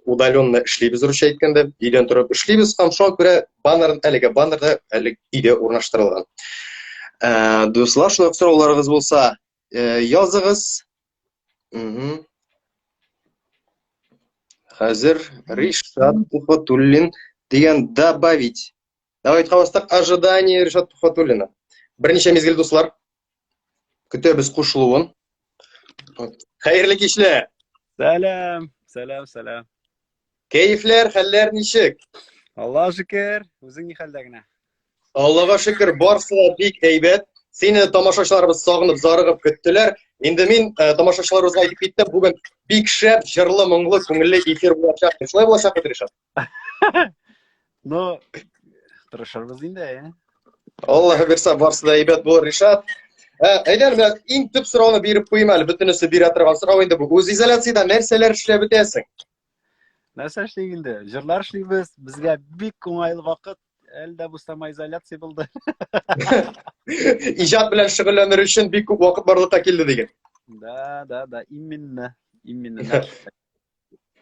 Удаленно эшлибез, русча әйткәндә, өйдән торып эшлибез һәм шуңа күрә баннер, әлеге баннер да әле өйдә урнаштырылган. Дуслар, шулай ук сорауларыгыз булса, языгыз. Хәзер Ришат Тухватуллин дигән добавить. Давайте кабастык ожидание Ришат Тухватуллина. Берничә мизгел, дуслар. Көтәбез кушылуын. Хәерле кичләр. Сәлам, сәлам, сәлам. Кәефләр, хәлләр ничек? Аллаһ шөкер, үзең ни хәлдә генә? Аллага шөкер, барысы да бик әйбәт. Сине тамашачыларыбыз сагынып, зарыгып көттеләр. Инде мин тамашачыларыбызга әйтеп киттем, бүген бик шәп, җырлы, моңлы, күңелле эфир булачак. Шулай булачак бит, Ришат? Ну, тырышырбыз инде, ә? Аллаһ бирсә, барысы да әйбәт булыр, Ришат. Әйдә, менә иң төп сорауны биреп куйым әле, бөтенесе бирә торган сорау инде бу. Үз изоляциядә нәрсәләр эшләп бетәсең? Нәрсә эшлик инде? Җырлар эшлибез, безгә бик уңайлы вакыт. Әле дә бу самоизоляция булды. Иҗат белән шөгыльләнер өчен бик күп вакыт барлыкка килде диген. Да, да, да, именно, именно.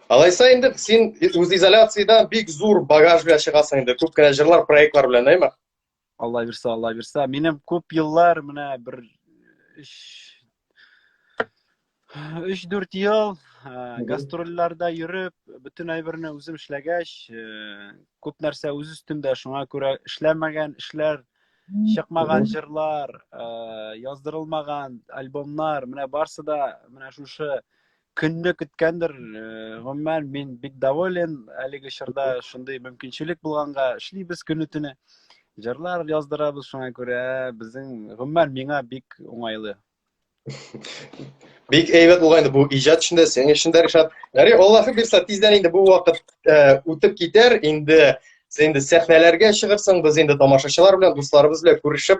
Алайса инде син үз изоляциядән бик зур багаж белән чыгасың инде, күп кенә җырлар, проектлар белән, әйме? Алла бирсә, Алла бирсә. Минем күп еллар менә бер өч өч-дүрт ел гастрольләрдә йөреп, бөтен әйберне үзем эшләгәч, күп нәрсә үз өстемдә, шуңа күрә эшләмәгән эшләр, чыкмаган җырлар, яздырылмаган альбомнар, менә барсы да менә шушы көнне көткәндер. Гомумән, мин бик доволен. Әлеге чорда шундый мөмкинчелек булганга эшлибез көне-төне. Җырлар яздырабыз, шуңа күрә безнең, гомумән, миңа бик уңайлы. Бик әйбәт булган инде бу иҗат өчен дә, синең өчен дә, Ришат. Ярый, Аллаһы бирсә, тиздән инде бу вакыт үтеп китәр, инде син инде сәхнәләргә чыгырсың, без инде тамашачылар белән, дусларыбыз белән күрешеп,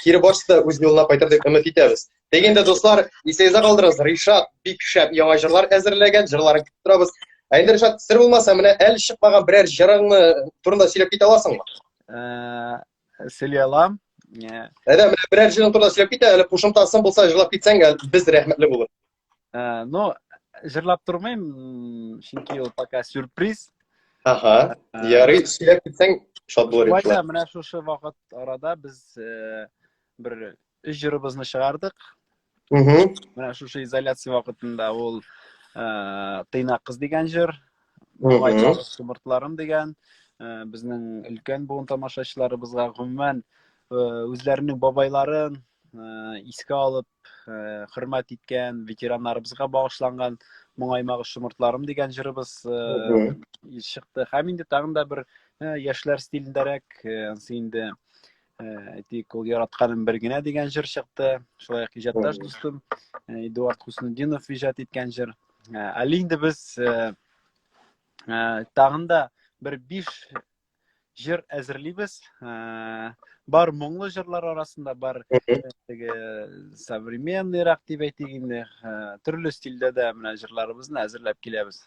кире барсы да үз юлына кайтыр дип өмет итәбез. Тик инде, дуслар, исегездә калдырыгыз, Ришат бик шәп яңа җырлар әзерләгән, җырларын көтеп торабыз. Ә инде, Ришат, сер булмаса, менә әле чыкмаган берәр җырыңны турында сөйләп китә аласыңмы? Сөйли алам. Әйдә, менә берәр җырың турында сөйләп кит, әле кушымтасын булса җырлап китсәң, без рәхмәтле булыр. Ну, җырлап тормыйм, чөнки ул пока сюрприз. Ага, ярый, сөйләп китсәң, шат булыр идек. Шулай да, менә шушы вакыт арада без бер өч җырыбызны чыгардык. Менә шушы изоляция вакытында ул Тыйнак кыз дигән җыр, Шомыртларым дигән, безнең өлкән буын тамашачыларыбызга гомумән үзләренең бабайларын искә алып, хөрмәт иткән ветераннарыбызга багышланган Моңаймагыз шомыртларым дигән җырыбыз чыкты. Һәм инде тагын да бер яшьләр стилендәрәк, ансы инде әйтик, ул Яратканым бер генә дигән җыр чыкты. Шулай ук иҗатташ дустым Эдуард Хуснутдинов иҗат иткән җыр. Әле инде без тагын да бер 5 җыр әзерлибез. Бар моңлы җырлар арасында бар теге современныйрак дип әйтик инде, төрле стильдә дә менә җырларыбызны әзерләп киләбез.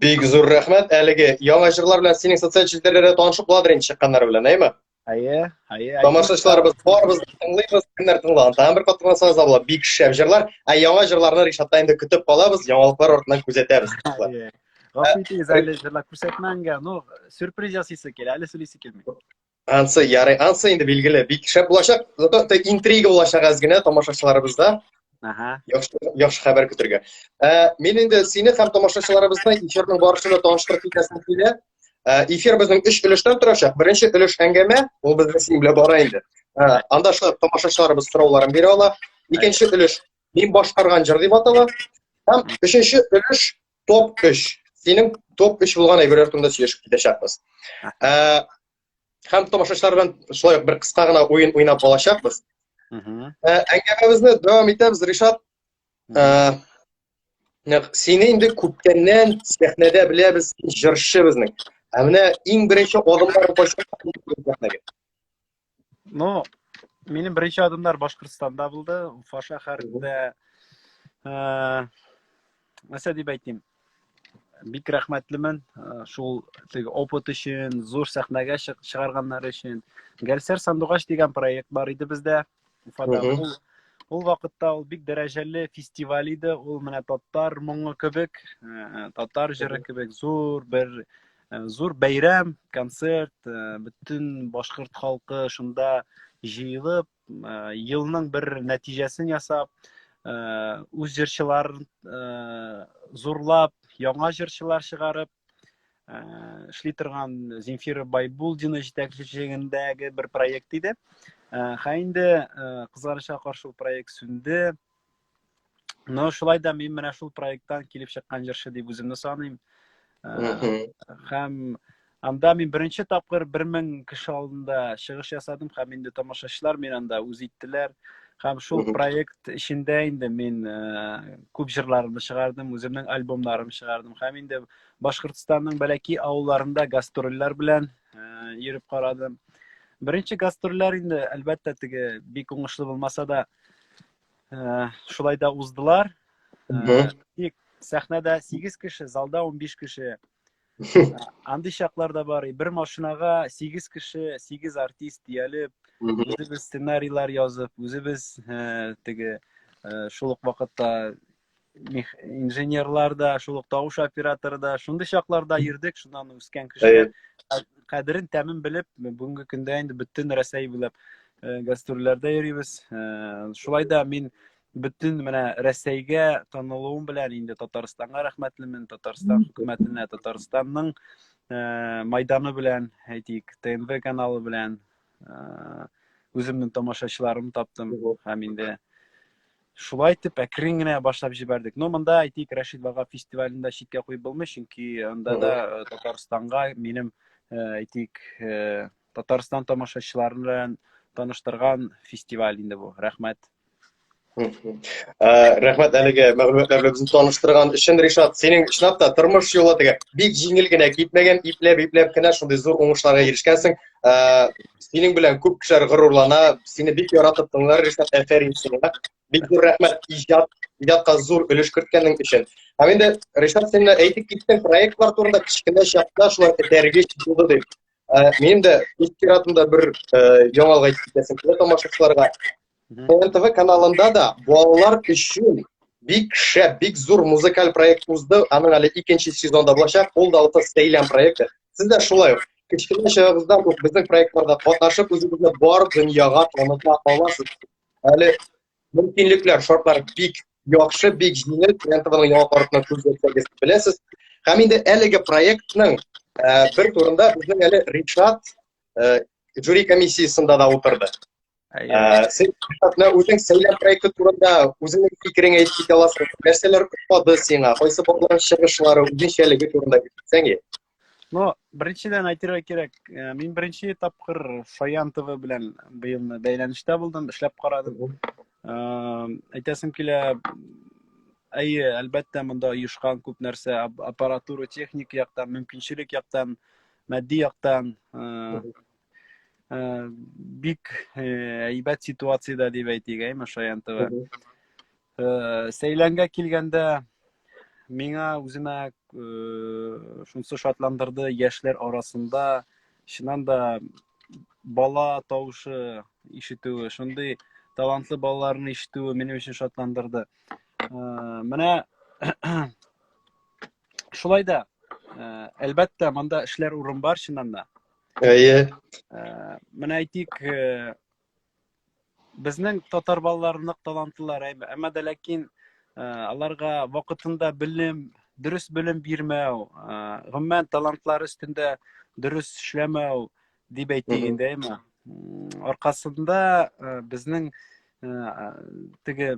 Бик зур рәхмәт. Әлеге яңа җырлар белән синең социаль челтәрләрдә танышып буладыр инде чыкканнары белән, әйме? Әйе, әйе. Тамашачыларыбыз барыбыз да тыңлыйбыз, кемнәр тыңлаган, тагын бер кат тыңласагыз да була. Бик шәп җырлар. Ә яңа җырларны Ришатта инде көтеп калабыз, яңалыклар артыннан күзәтәбез. Әйе. Гафу итегез, әле җырлап күрсәтмәгәнгә, ну, сюрприз ясыйсы килә, әле сөйлисе килми. Ансы ярый, ансы инде билгеле, бик шәп булачак. Зато это интрига булачак әз генә тамашачыларыбызда. Ага. Яхшы, яхшы хәбәр көтергә. Мин инде сине һәм тамашачыларыбызны эфирның барышында таныштырып китәсем килә. Эфир безнең өч өлештән торачак. Беренче өлеш әңгәмә, ул безнең синең белән бара инде. Анда шулай тамашачыларыбыз сорауларын бирә ала. Икенче өлеш мин башкарган җыр дип атала. Һәм өченче өлеш топ 3. Синең топ 3 булган әйберләр турында сөйләшеп китәчәкбез. Һәм тамашачылар белән шулай ук бер кыска гына уен уйнап алачакбыз. Әңгәмәбезне дәвам итәбез, Ришат. Нәкъ сине инде күптәннән сәхнәдә беләбез, син җырчы безнең. Ә менә иң беренче адымнарың кайчан сәхнәгә? Ну, минем беренче адымнар Башкортстанда булды, Уфа шәһәрендә. Нәрсә дип әйтим? Бик рәхмәтлемен шул теге опыт өчен, зур сәхнәгә чыгарганнар өчен. Гәлсәр сандугач дигән проект бар иде бездә Уфада. Ул Ул вакытта ул бик дәрәҗәле фестиваль иде. Ул менә татар моңы кебек, э, татар җыры кебек зур бер э, зур бәйрәм, концерт, э, бөтен башкорт халкы шунда җыелып, елның бер нәтиҗәсен ясап, үз җырчыларын зурлап, яңа җырчылар чыгарып, эшли торган Земфира Байбулдина җитәкчелегендәге бер проект иде. Һәм инде кызганычка каршы ул проект сүнде. Но шулай да мин менә шул проекттан килеп чыккан җырчы дип үземне саныйм. Һәм анда мин беренче тапкыр 1000 кеше алдында чыгыш ясадым һәм инде тамашачылар мин анда үз иттеләр. Һәм шул проект эчендә инде мин күп җырларымны чыгардым, үземнең альбомнарымны чыгардым һәм инде Башкортстанның бәләкәй авылларында гастрольләр белән йөреп карадым. Беренче гастрольләр инде, әлбәттә, теге бик уңышлы булмаса да, шулай да уздылар. Тик сәхнәдә 8 кеше, залда 15 кеше. Андый чаклар да бар. Бер машинага 8 кеше, 8 артист төялеп, үзебез сценарийлар язып, үзебез теге шул ук вакытта инженерлар да, шул ук тавыш операторы да, шундый чакларда йөрдек, шуннан үскән кешеләр кадерен, тәмен белеп, бүгенге көндә инде бөтен Рәсәй буйлап гастрольләрдә йөрибез. Шулай да мин бөтен менә Рәсәйгә танылуым белән инде Татарстанга рәхмәтлемен, Татарстан хөкүмәтенә, Татарстанның майданы белән, әйтик, ТНВ каналы белән үземнең тамашачыларымны таптым һәм инде шулай итеп әкрен генә башлап җибәрдек. Но монда әйтик, Рәшит Вагап фестивален дә читкә куеп булмый, чөнки анда да Татарстанга минем әйтик, Татарстан тамашачылары белән таныштырган фестиваль инде бу. Рәхмәт. Рәхмәт әлеге мәгълүматлар белән безне таныштырган өчен, Ришат. Синең чынлап та тормыш юлы теге бик җиңел генә китмәгән, ипләп-ипләп кенә шундый зур уңышларга ирешкәнсең. Синең белән күп кешеләр горурлана, сине бик яратып тыңлар, Ришат, афәрин сиңа. Бик зур рәхмәт иҗат, иҗатка зур өлеш керткәнең өчен. Һәм инде, Ришат, син менә әйтеп киттең проектлар турында кечкенә чакта шулай этәргеч булды дип. Минем дә үз чиратымда бер яңалык әйтеп китәсем килә тамашачыларга. ТНТВ каналында да балалар өчен бик шәп, бик зур музыкаль проект узды. Аның әле икенче сезонда булачак. Ул да алты Сәйлән проекты. Сез дә шулай ук кечкенә чагыгыздан ук безнең проектларда катнашып, үзегезне бар дөньяга таныта аласыз. Әле мөмкинлекләр, шартлар бик яхшы, бик җиңел. ТНТВның яңа картына күз йөртсәгез беләсез. Һәм инде әлеге проектның бер турында безнең әле Ришат жюри комиссиясендә дә утырды. Син менә үзең сәйлән проекты турында үзеңнең фикереңне әйтеп китә аласың. Нәрсәләр ошады сиңа? Кайсы балаларның чыгышлары, үзенчәлеге турында әйтсәң иде. Ну, беренчедән әйтергә кирәк, мин беренче тапкыр Шаян ТВ белән быелны бәйләнештә булдым, эшләп карадым. Әйтәсем килә, әйе, әлбәттә, монда оешкан күп нәрсә, аппаратура, техник яктан, мөмкинчелек яктан, матди яктан, бик әйбәт ситуациядә дип әйтик, әйме, Шаян ТВ. Сәйләнгә килгәндә, миңа үземә шунысы шатландырды, яшьләр арасында чыннан да бала тавышы ишетүе, шундый талантлы балаларны ишетүе минем өчен шатландырды. Менә шулай да, әлбәттә, монда эшләр урын бар чыннан да. Әйе. Менә әйтик, безнең татар балалары нык талантлылар, әйме, әмма дә ләкин аларга вакытында белем, дөрес белем бирмәү, гомумән талантлар өстендә дөрес эшләмәү дип әйтик инде, әйме. Аркасында безнең теге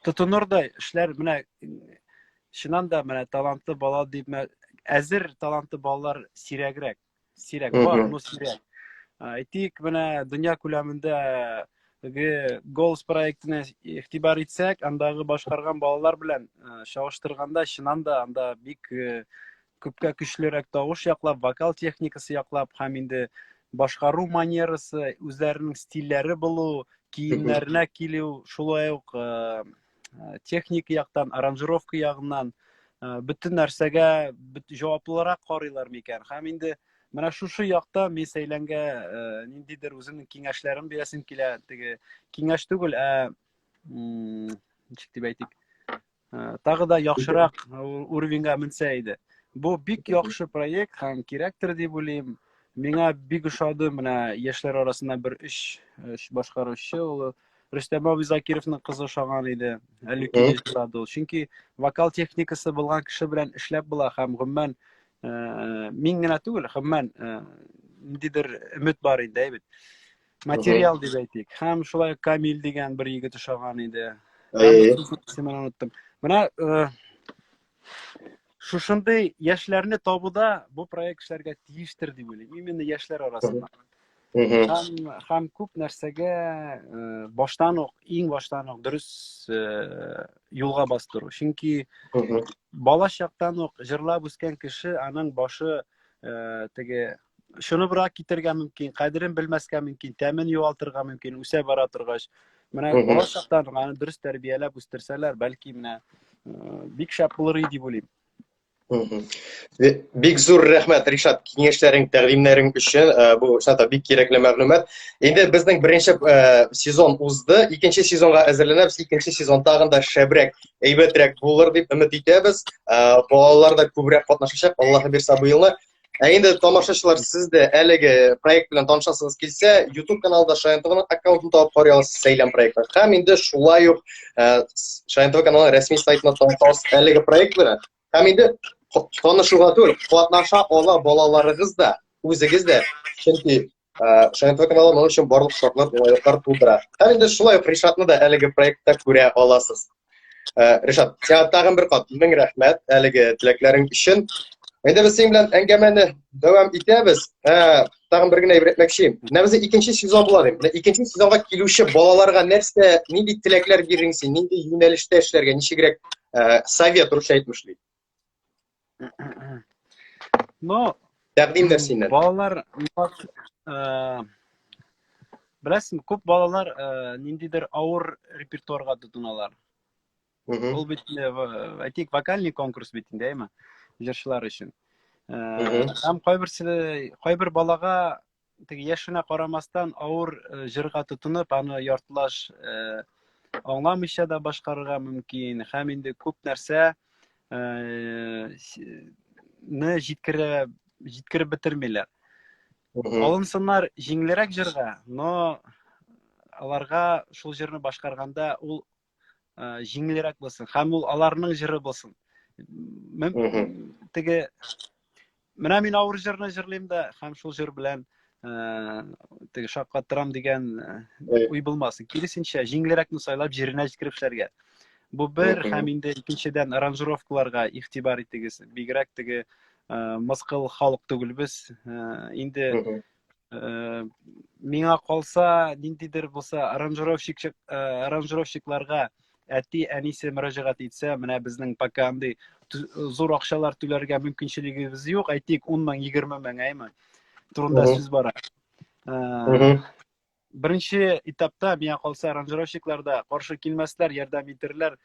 тотынырдай эшләр менә чыннан да менә талантлы бала дип әзер талантлы балалар сирәгрәк. Сирәк бар, но сирәк. Әйтик, менә дөнья күләмендә теге Голос проектына игътибар итсәк, андагы башкарган балалар белән чагыштырганда, чыннан да анда бик күпкә көчлерәк тавыш яклап, вокал техникасы яклап һәм инде башкару манерасы, үзләренең стильләре булу, киемнәренә килү, шулай ук техник яктан, аранжировка ягыннан бөтен нәрсәгә җаваплырак карыйлар микән? Һәм инде Менә шушы якта мин Сәйләнгә э, ниндидер үземнең киңәшләрем бирәсем килә. Теге киңәш түгел, ә ничек дип әйтик, э, тагы да яхшырак уровеньга менсә иде. Бу бик яхшы проект һәм кирәктер дип уйлыйм. Миңа бик ошады, менә яшьләр арасында бер өч башкаручы ул Рөстәм абый Закировның кызы ошаган иде. Әле көйне җырлады ул. Чөнки вокал техникасы булган кеше белән эшләп була һәм гомумән э, мин генә түгел, гомумән э, ниндидер өмет бар инде, әйбәт. Материал дип әйтик. Һәм шулай Камил дигән бер егет ошаган иде. Исемен оныттым. Менә э, шушындый яшьләрне табуда бу проект эшләргә тиештер дип уйлыйм. Именно яшьләр арасында. Һәм, һәм күп нәрсәгә э, баштан ук, иң баштан ук дөрес э, юлга бастыру. Чөнки бала чактан ук җырлап үскән кеше, аның башы э, теге чыныбрак китәргә мөмкин, кадерен белмәскә мөмкин, тәмен югалтырга мөмкин, үсә бара торгач. Менә бала чактан ук аны дөрес тәрбияләп үстерсәләр, бәлки менә бик шәп булыр иде дип уйлыйм. Бик зур рәхмәт, Ришат, киңәшләрең, тәкъдимнәрең өчен. Э, бу чынлап та бик кирәкле мәгълүмат. Инде безнең беренче э, сезон узды, икенче сезонга әзерләнәбез. Икенче сезон тагын да шәбрәк, әйбәтрәк булыр дип өмет итәбез. Э, балалар да күбрәк катнашачак, Аллаһы бирсә быелны. Ә инде тамашачылар, сез дә әлеге проект белән танышасыгыз килсә, YouTube каналында Шаян ТВның аккаунтын табып карый аласыз Сәйлән проекты. Һәм инде шулай ук Шаян ТВ каналының рәсми сайтында таныша аласыз әлеге проект белән. Һәм инде танышуга түгел, катнаша ала балаларыгыз да, үзегез дә. Чөнки Шаян ТВ каналы моның өчен барлык шартлар, уңайлыклар тудыра. Һәм инде шулай ук Ришатны да әлеге проектта күрә аласыз. Ришат, сиңа тагын бер кат мең рәхмәт әлеге теләкләрең өчен. Инде без синең белән әңгәмәне дәвам итәбез. Тагын бер генә әйбер әйтмәкче. Менә безнең икенче сезон була дим. Менә икенче сезонга килүче балаларга нәрсә, нинди теләкләр бирерсең син, нинди юнәлештә эшләргә, ничегрәк совет русча әйтмешли? Ну, тәкъдимнәр синнән. Балалар, беләсеңме, күп балалар ниндидер авыр репертуарга тотыналар. Ул бит, әйтик, вокальный конкурс бит инде, әйме? Җырчылар өчен. Һәм кайберсе, кайбер балага теге яшенә карамастан авыр җырга тотынып, аны яртылаш аңламыйча да башкарырга мөмкин. Һәм инде күп нәрсә не җиткерә җиткереп бетермиләр. Алынсыннар җиңелрәк җырга, но аларга шул җырны башкарганда ул җиңелрәк булсын һәм ул аларның җыры булсын. Теге менә мин авыр җырны җырлыйм да һәм шул җыр белән теге шаккаттырам дигән уй булмасын. Киресенчә, җиңелрәкне сайлап җиренә җиткереп эшләргә. Бу бер һәм инде икенчедән аранжировкаларга игътибар итегез. Бигрәк теге мыскыл халык түгелбез. Инде миңа калса, ниндидер булса аранжировщик аранжировщикларга әти әнисе мөрәҗәгать итсә, менә безнең пока андый зур акчалар түләргә мөмкинчелегебез юк, әйтик, 10 мең, 20 мең, әйме? Турында сүз бара. Беренче этапта миңа калса аранжировщиклар да каршы килмәсләр, ярдәм итерләр.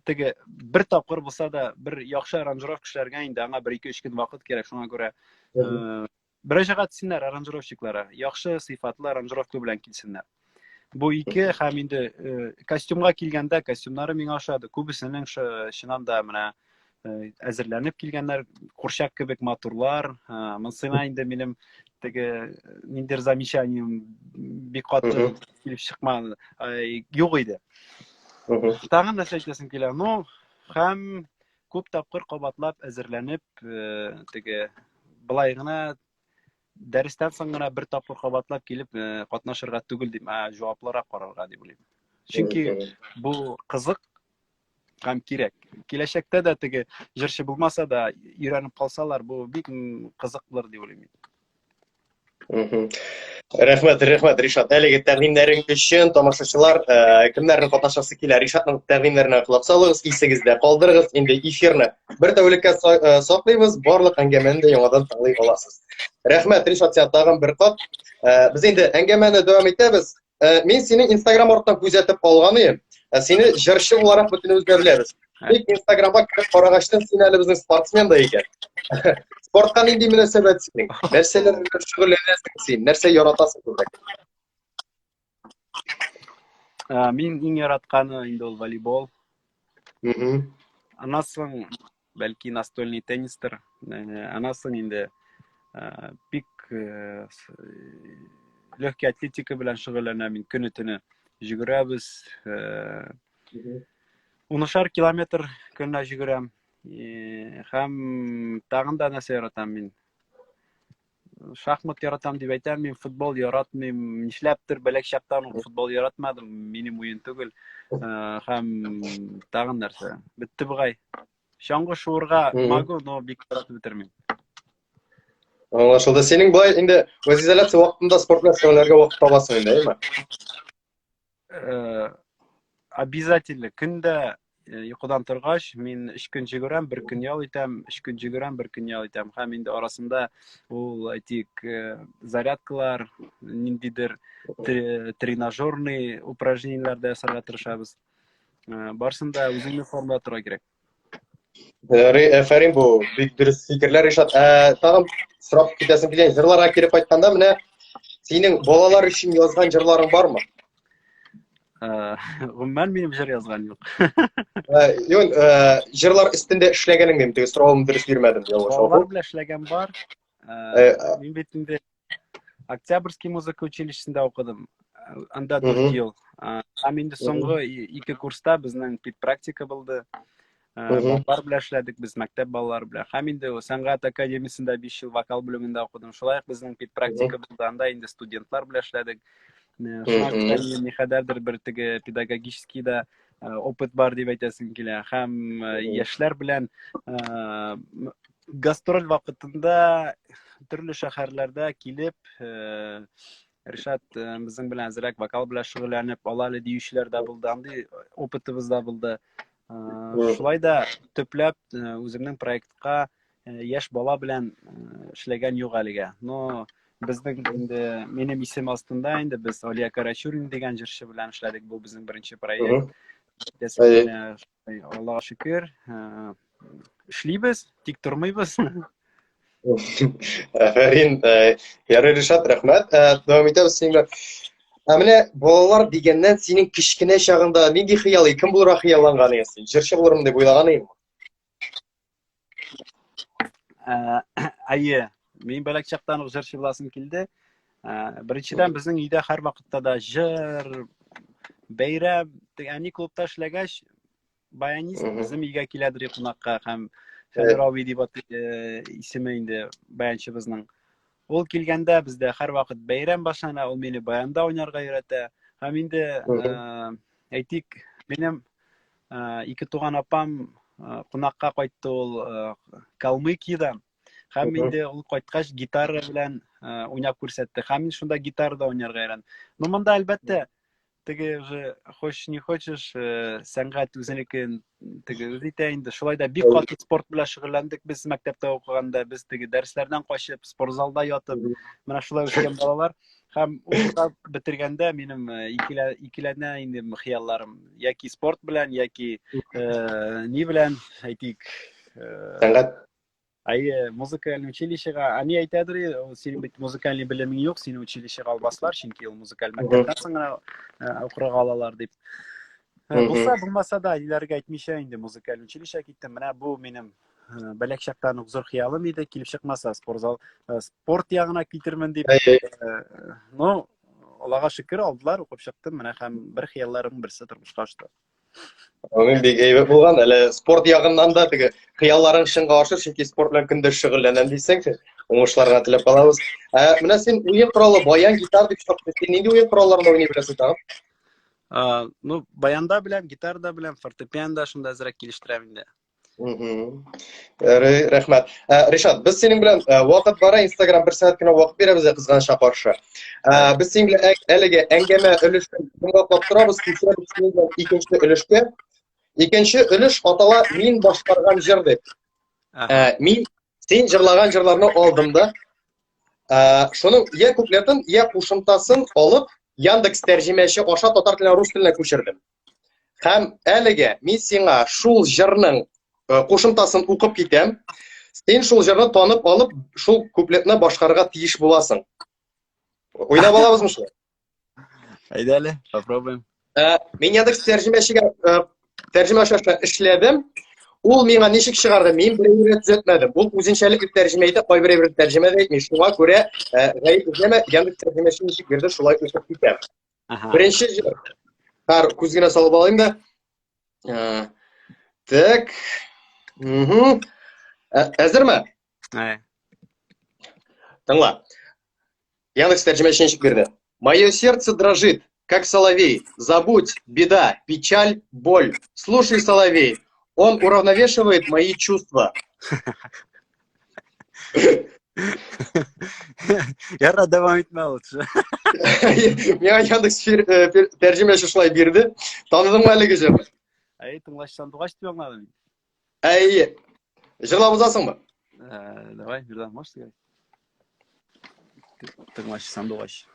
Теге бер тапкыр булса да бер яхшы аранжировка эшләргә инде аңа бер ике-өч көн вакыт кирәк, шуңа күрә мөрәҗәгать итсеннәр аранжировщикларга, яхшы сыйфатлы аранжировка белән килсеннәр. Бу ике һәм инде костюмга килгәндә, костюмнары миңа ошады. Күбесенең чыннан да менә әзерләнеп килгәннәр, курчак кебек матурлар. Монсына инде минем теге ниндидер замечанием бик каты килеп чыкмады, юк иде. Тагын нәрсә әйтәсем килә? Ну, һәм күп тапкыр кабатлап әзерләнеп, теге былай гына дәрестән соң гына бер тапкыр кабатлап килеп катнашырга түгел дим, ә җаваплырак карарга дип уйлыйм. Чөнки бу кызык һәм кирәк. Киләчәктә дә теге җырчы булмаса да өйрәнеп калсалар, бу бик кызык булыр дип уйлыйм. Рәхмәт, рәхмәт, Ришат. Әлеге тәкъдимнәрең өчен тамашачылар, э, кемнәрнең катнашасы килә, Ришатның тәкъдимнәренә колак салыгыз, исегездә калдырыгыз. Инде эфирны бер тәүлеккә э, саклыйбыз, барлык әңгәмәне дә яңадан тыңлый аласыз. Рәхмәт, Ришат, сиңа тагын бер кат. Э, без инде әңгәмәне дәвам итәбез. Мин сине Инстаграм артыннан күзәтеп алган идем. Сине җырчы буларак бөтенебез дә беләбез. Тик Инстаграмга кереп карагачтын син әле безнең спортсмен да икән. Спортка нинди мөнәсәбәт синең? Нәрсәләр белән шөгыльләнәсең син? Нәрсә яратасың күбрәк? Мин иң яратканы инде ул волейбол. Аннан соң бәлки настольный теннистыр. Аннан соң инде бик легкий атлетика белән шөгыльләнәм мин көне-төне. Йөгерәбез. Унышар километр көненә йөгерәм. Һәм тагын да нәрсә яратам мин? Шахмат яратам дип әйтәм, мин футбол яратмыйм. Нишләптер бәләк чактан ук футбол яратмадым, минем уен түгел. Һәм тагын нәрсә? Бетте бугай. Чаңгы шуырга могу, но бик яратып бетермим. Аңлашылды. Синең болай инде үзизоляция вакытында спорт белән шөгыльләнергә вакыт табасың инде, әйеме? Э, обязательно көндә э, йокыдан торгач мин өч көн җөгерәм бер көн ял итәм өч көн җөгерәм бер көн ял итәм һәм инде арасында ул әйтик э, зарядкалар ниндидер тренажерный упражнениеләр дә ясарга тырышабыз барысын да үзеңне формада торырга кирәк Әфәрин, бу бик дөрес фикерләр, Ришат. Ә, тагын сорап китәсем килә, җырларга кире кайтканда, менә синең балалар өчен язган җырларың бармы? Гомумән минем җыр язган юк. Юк, җырлар өстендә эшләгәнең дим, теге соравымны дөрес бирмәдем. Балалар белән эшләгән бар. Мин бит инде Октябрьский музыка училищесында укыдым. Анда 4 ел. Һәм инде соңгы ике курста безнең педпрактика булды. Балалар белән эшләдек без, мәктәп балалары белән. Һәм инде сәнгать академиясендә 5 ел вокал бүлегендә укыдым. Шулай ук безнең педпрактика булды. Анда инде студентлар белән эшләдек. Шуңа күрә минем никадәрдер бер теге педагогический да опыт бар дип әйтәсем килә. Һәм яшьләр белән гастроль вакытында төрле шәһәрләрдә килеп, э, Ришат э, безнең белән әзрәк вокал белән шөгыльләнеп ала әле диючеләр дә булды, андый опытыбыз да булды. Э, шулай да төпләп үземнең проектка яшь бала белән эшләгән юк әлегә. Но безнең инде минем исем астында инде без Алия Карачурин дигән җырчы белән эшләдек. Бу безнең беренче проект. Аллага шөкер, эшлибез, тик тормыйбыз. Афәрин, ярый Ришат, рәхмәт. Дәвам итәбез синең белән. Ә менә балалар дигәннән синең кечкенә чагында нинди хыял, кем булырга хыялланган идең син? Җырчы булырмын дип уйлаган идеңме? Әйе, мин бәләк чактан ук җырчы буласым килде. Беренчедән, безнең өйдә һәрвакытта да җыр, бәйрәм, әни клубта эшләгәч, баянист безнең өйгә киләдер кунакка һәм Фәнир абый дип атый исеме инде баянчыбызның. Ул килгәндә бездә һәрвакыт бәйрәм башлана, ул мине баянда уйнарга өйрәтә. Һәм инде, әйтик, минем ике туган апам кунакка кайтты ул Калмыкиядан. Һәм инде ул кайткач гитара белән уйнап күрсәтте. Һәм мин шунда гитарада уйнарга өйрәндем. Ну, монда әлбәттә теге уже хочешь не хочешь э, сәнгать үзенекен теге үз итә инде шулай да бик каты спорт белән шөгыльләндек без мәктәптә укыганда без теге дәресләрдән качып спортзалда ятып менә шулай үскән балалар һәм укырга бетергәндә минем э, икеләнә инде хыялларым яки спорт белән яки э, ни белән әйтик сәнгать Әйе, музыкаль училищега әни әйтәдер, синең бит музыкальный белемең юк, сине училищега алмаслар, чөнки ул музыкаль мәктәптән соң гына э, укырга алалар дип. Э, булса, булмаса да, әниләргә әйтмичә инде музыкаль училищега киттем. Менә бу минем э, бәләк чактан ук зур хыялым иде, килеп чыкмаса, спортзал, спорт ягына китермен дип. Ну, Аллага шөкер, алдылар, укып чыктым. Менә һәм бер хыялларымның берсе тормышка ашты. Аның бик әйбәт булган. Әле спорт ягыннан да теге хыялларың чынга ашыр, чөнки спорт белән көндә шөгыльләнәм дисең, уңышларга теләп калабыз. Ә менә син уен коралы баян, гитар дип чыктың. Син нинди уен коралларында уйный беләсең тагын? Ну, баянда беләм, гитарда беләм, фортепиано шунда әзрәк килештерәм инде. Рәхмәт. Э, Ришат, без синең белән э, вакыт бара, Инстаграм бер сәгать кенә вакыт бирә безгә кызганычка каршы. Э, без синең белән әлеге әңгәмә өлешен йомгаклап торабыз, күчәбез синең белән икенче өлешкә. Икенче өлеш атала Мин башкарган җыр дип. Мин син җырлаган җырларны алдым да, шуның я куплетын, я кушымтасын алып, Яндекс тәрҗемәче аша татар теленә рус теленә күчердем. Һәм әлегә мин сиңа шул җырның э, кушымтасын укып китәм. Син шул җырны танып алып, шул куплетны башкарырга тиеш буласың. Уйнап алабызмы шулай? Әйдә әле, попробуем. Ә, мин Яндекс тәрҗемәчегә э, тәрҗемәче аша эшләдем. Ул миңа ничек чыгарды, мин бер әйбер төзәтмәдем. Ул үзенчәлекле тәрҗемә итә, кайбер әйбер тәрҗемә дә итми. Шуңа күрә э, гаеп эзләмә, Яндекс тәрҗемәче ничек бирде, шулай үсеп китә. Беренче җыр. Хәр, күз генә салып алыйм да. Э, так. Угу. Әзерме? Ә. Тыңла. Яндекс тәрҗемәче ничек бирде? Мое сердце дрожит, как соловей. Забудь, беда, печаль, боль. Слушай, соловей, он уравновешивает мои чувства. Ярар, дәвам итмә лучше. Миңа Яндекс э, тәрҗемәче шулай бирде. Таныдыңмы әлеге җырны? Әй, тыңлач сандугач дип аңладым. Әйе. Җырлап узасыңмы? Э, давай, Мирдан, можешь сыграть? Тыңлач, сандугач.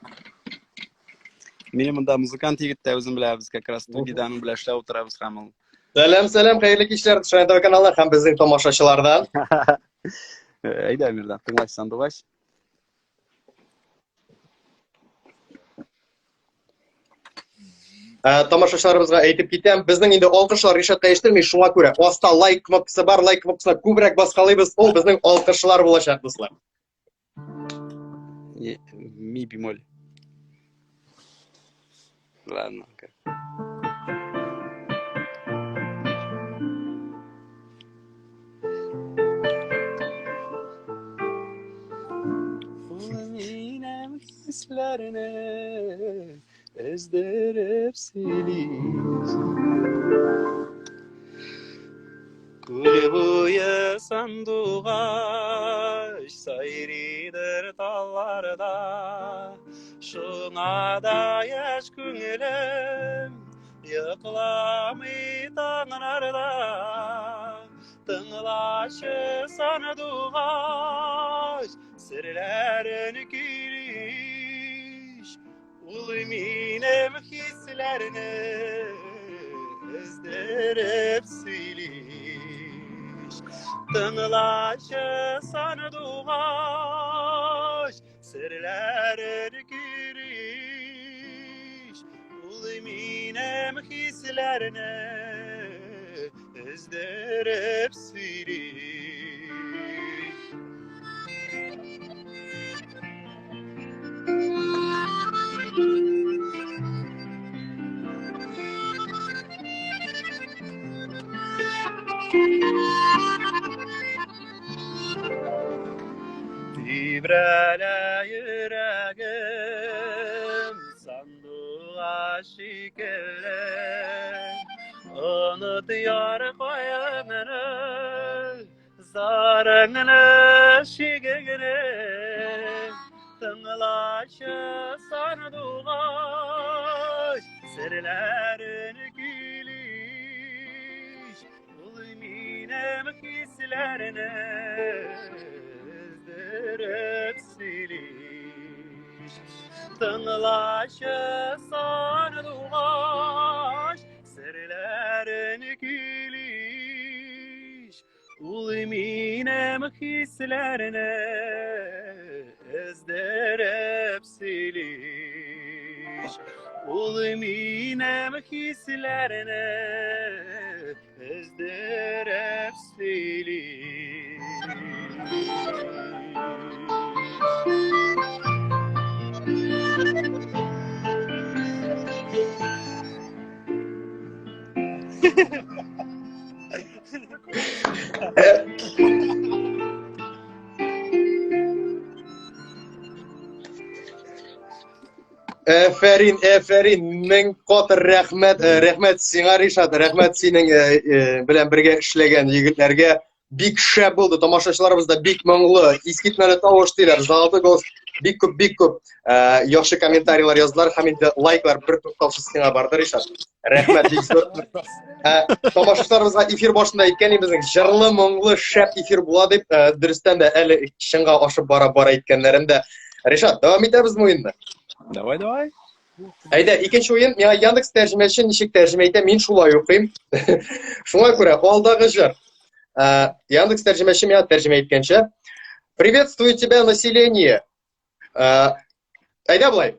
Минем монда музыкант егет тә үзем беләбез, как раз студиядә аның белән эшләп утырабыз һәм ул. Сәлам, сәлам, хәерле кичләр, Шаян ТВ каналы һәм безнең тамашачылардан. Әйдә, Мирдан, тыңлач, сандугач. Ә, тамашачыларыбызга әйтеп китәм, безнең инде алкышлар Ришатка ишетелми, шуңа күрә аста лайк кнопкасы бар, лайк кнопкасына күбрәк баскалыйбыз, ул безнең алкышлар булачак, дуслар. Ми бемоль. Ладно. Хисләрне өздереп сөйли. Күл буе сандугач сайрыйдыр талларда. Шуңа да яшь күңелем йокламый таңнарда. Тыңлашы сандугач, Серләрен көйлиш, ул минем хисләрне өздереп сөйлиш. Тыңлашы сандугач, серләрен көйлиш, ул минем хисләрне өздереп сөйли. Тибрәлә йөрәгем, Сандугач шикелле, оныт яр кайгыңны, зарыңны, шигеңне. Тыңлачы сандугач, серләрен көйлиш, ул минем хисләрне өздереп сөйли. Тыңлашы сандугач, серләрен көйлиш, ул минем хисләрне өздереп сөйлиш. Ул минем хисләрне өздереп сөйли. Әфәрин, әфәрин, мең кат рәхмәт, э, рәхмәт сиңа, Ришат, рәхмәт синең э, э, белән бергә эшләгән егетләргә. Бик шәп булды, тамашачыларыбыз да бик моңлы, искитмәле тавыш диләр, золотой голос. Бик күп, бик күп яхшы комментарийлар яздылар һәм инде лайклар бер туктаусыз сиңа барды, Ришат. Рәхмәт бик зур. Тамашачыларыбызга эфир башында әйткән идем, безнең җырлы, моңлы, шәп эфир була дип, дөрестән дә әле чынга ашып бара-бара әйткәннәрем дә. Ришат, дәвам итәбезме уенны? Давай, давай. Әйдә, икенче уен. Миңа Яндекс тәрҗемәче ничек тәрҗемә итә, мин шулай укыйм. Шуңа күрә алдагы җыр. Э, Яндекс тәрҗемәче миңа тәрҗемә иткәнчә. Приветствую тебя, население. Э, әйдә болай.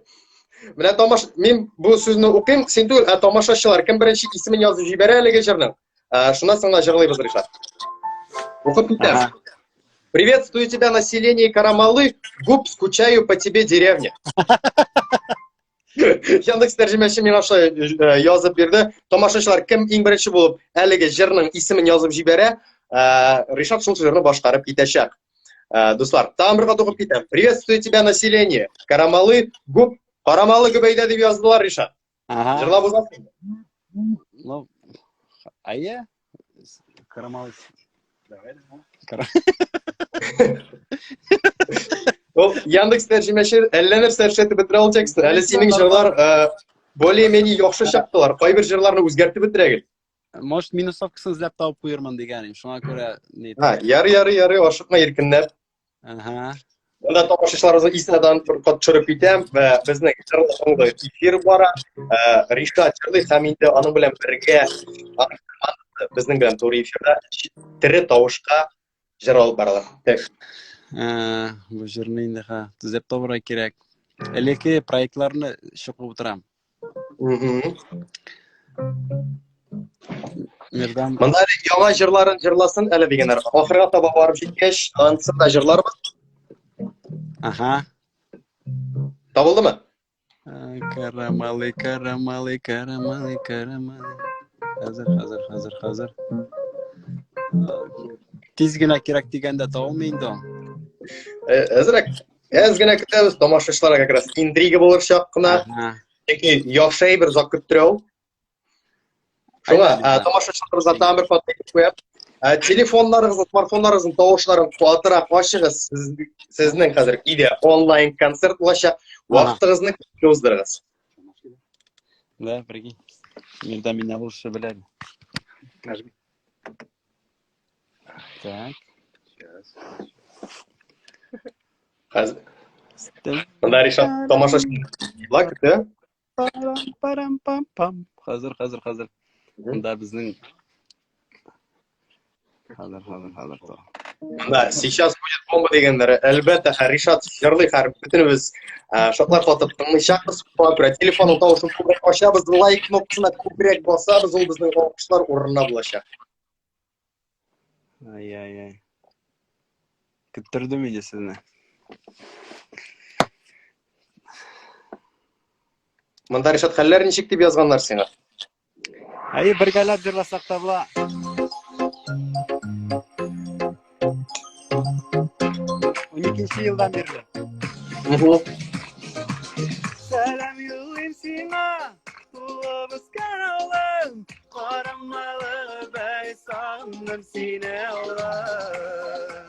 Менә тамаш мин бу сүзне укыйм, син түгел, ә тамашачылар кем беренче исемен язып җибәрә әлеге җырның? Э, шуннан соң гына җырлыйбыз, Ришат. Укып китәм. Приветствую тебя, население Карамалы. Губ, скучаю по тебе, деревня. Яндекс тәрҗемәче миңа шулай э, язып бирде. Тамашачылар кем иң беренче булып әлеге җырның исемен язып җибәрә, э, Ришат шул җырны башкарып китәчәк. Э, дуслар, тагын бер кат укып китәм. Приветствую тебя, население. Карамалы, губ, Карамалы Гөбәйдә дип яздылар, Ришат. Ага. Җырлап узасың. Ну, әйе. Карамалы. Давай, Ул Яндекс тәрҗемәче әллә нәрсә эшләтеп бетерә ул текстны. Әле синең җырлар э, более-менее яхшы чыктылар. Кайбер җырларны үзгәртеп бетерә гел. Может, минусовкасын эзләп табып куермын дигән идем. Шуңа күрә ни. Ха, ярый, ярый, ярый, ашыкма иркенләп. Ага. Монда тамашачыларыбызны исенә бер кат төшереп китәм. Безнең җырлы эфир бара. Ришат җырлый һәм инде аның белән бергә безнең белән туры эфирда тере тавышка җыр алып баралар. Так. Бу җырны инде ха төзәп табырга кирәк. Элекке проектларны чукып утырам. Мирдан. Монда әле яңа җырларын җырласын әле дигәннәр. Ахырга таба барып җиткәч, анысын да җырларбыз. Ага. Табылдымы? Карамалы, карамалы, карамалы, карамалы. Хәзер, хәзер, хәзер, хәзер. Тиз генә кирәк дигәндә табылмый инде ул. Әзрәк Әз генә көтәбез, тамашачыларга как раз интрига булыр чак кына. Чөнки яхшы әйбер озак көттерә ул. Шуңа тамашачыларыбызга тагын бер кат әйтеп куям. Телефоннарыгызны, смартфоннарыгызның тавышларын катырак ачыгыз. Сезнең хәзер өйдә онлайн концерт булачак. Вакытыгызны күпкә уздырыгыз. Да, прикинь. Мирда меня лучше белә. Нажми. Так. Сейчас. Хәзер. Монда Ришат тамашачы лак көтә. Парам пам пам. Хәзер, хәзер, хәзер. Монда безнең Хәзер, хәзер, хәзер. Да, сейчас будет бомба дигәннәре. Әлбәттә, Ришат җырлый һәр бөтенебез шаклар катып тыңлыйчакбыз. Шуңа күрә телефонның тавышын күбрәк ачабыз, лайк кнопкасына күбрәк басабыз, ул безнең алкышлар урынына булачак. Ай-яй-яй. Көттердем инде сезне. Монда Ришат хәлләр ничек дип язганнар сиңа? Әйе, бергәләп җырласак та була. Уникенче елдан бирле. Сәлам юллыйм сиңа, туып үскән авылым, Карамалы бәй сагындым сине авылым.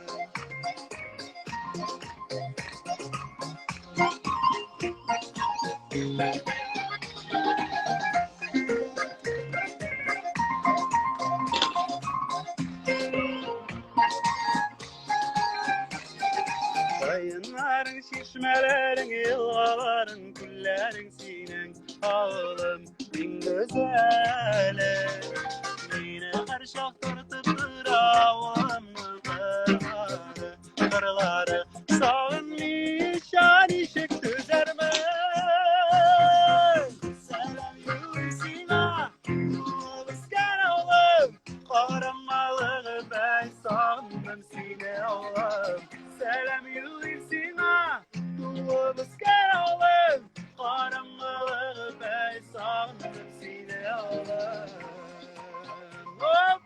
Каеннарың, чишмәләрең, елгаларың, күлләрең синең, авылым, иң гүзәле. Мине һәрчак тартып тора авылымның кырлары, кырлары. Сагынмыйча ничек түзәрмен? Сәлам юллыйм сиңа, туып үскән авылым, Карамалыгы бәй сагындым сине авылым. Сәлам юллыйм сиңа, туып үскән авылым, Карамалыгы бәй сагындым сине авылым. Оп!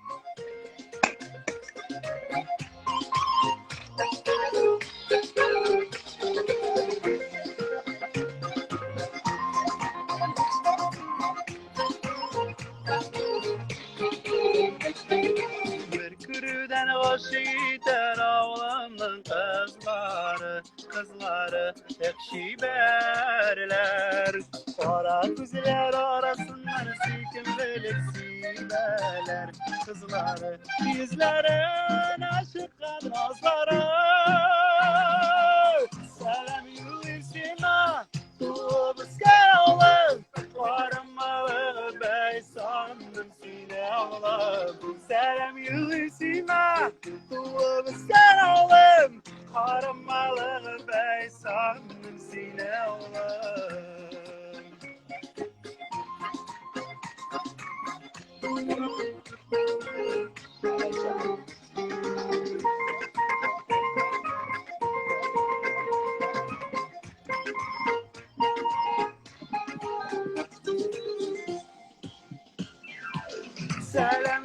Бер күрүдән гашыйк итәр авылымның кызлары, кызлары, эх чибәрләр. Кара күзләр арасыннан сөйкемлелек сибәләр, кызлары, йөзләрен ачыккан назлары. Сәлам юллыйм сиңа, туып үскән авылым. Сәлам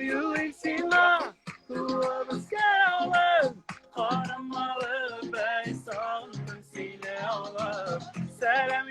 юлыйм сиңа, туып үскән авылым, Карамалы бәй сагындым сине алып. Сәлам